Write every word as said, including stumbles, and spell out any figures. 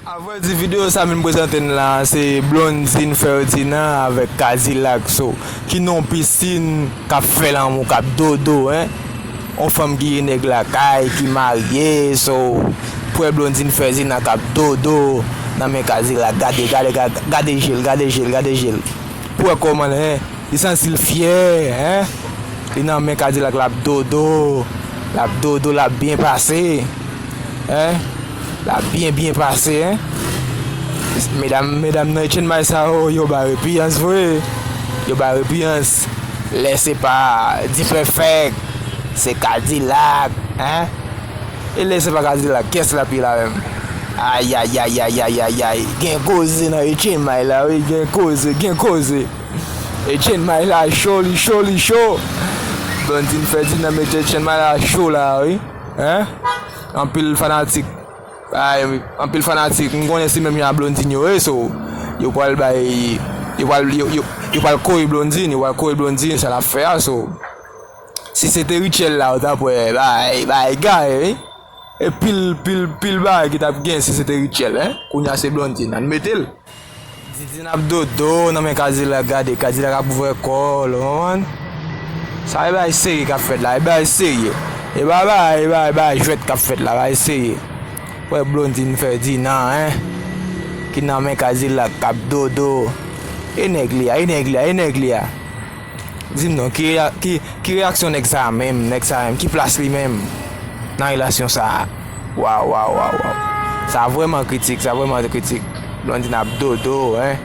Avrèdi, videyo sa m vin prezante n la, se Blondine Ferdinand avèk Kadilak, so, ki nan yon pisin k ap fè lanmou, k ap dodo, en. Yon fanm ki gen nèg lakay, ki marye, so, pou wè Blondine Ferdinand k ap dodo nan men Kadilak. Gade, gade, gade, gade je l, gade je l, gade je l. Pou wè kòman l, en. Li santi l fyè, en. Li nan men Kadilak, l ap dodo. L ap dodo, l ap byen pase. En. L ap byen, byen pase, en. Medam, medam nan Etienne May sa yo, yo ba repiyans vre. Yo ba repiyans. Lè se pa D-Perfect, se Kadilak, en. E lè se pa Kadilak, kiyès l ap ye la menm? Ayayayayayayay. Gen koze nan Etienne May la, wi. Gen koze, gen koze. Etienne May la cho, li cho, li cho. Blondine Ferdinand mete Etienne May la cho la, wi. En? Anpil fanatik. Ay, anpil fanatik. M konnen se menm jan a Blondine yo ye, so, yo pral bay, yo pral, yo, yo, yo pral kore Blondine, yo pral kore Blondine, sa l ap fè a, so. Si se te Rutshelle la, ou t ap wè, bay, bay, gay, wi. E pil, pil, pil bagay ki t ap gen si se te Rutshelle, en. Kounye a se Blondine, ann mete l. Didine ap dodo nan men Kadilak, gade, Kadilak ap ouvè kò l, ou konprann? Sa e bagay serye k ap fèt la, e bagay serye. E pa bagay, e pa, e pa jwèt k ap fèt la, bagay serye. Wè Blondine Ferdinand, en, ki nan men Kadilak, k ap dodo. E nèg li a, e nèg li a, e nèg li a. Di m non, ki, ki, ki reyaksyon nèg sa a menm, nèg sa a menm, ki plas li menm nan relasyon sa a? Waw, waw, waw, waw. Sa vrèman kritik, sa vrèman kritik. Blondine ap dodo, en.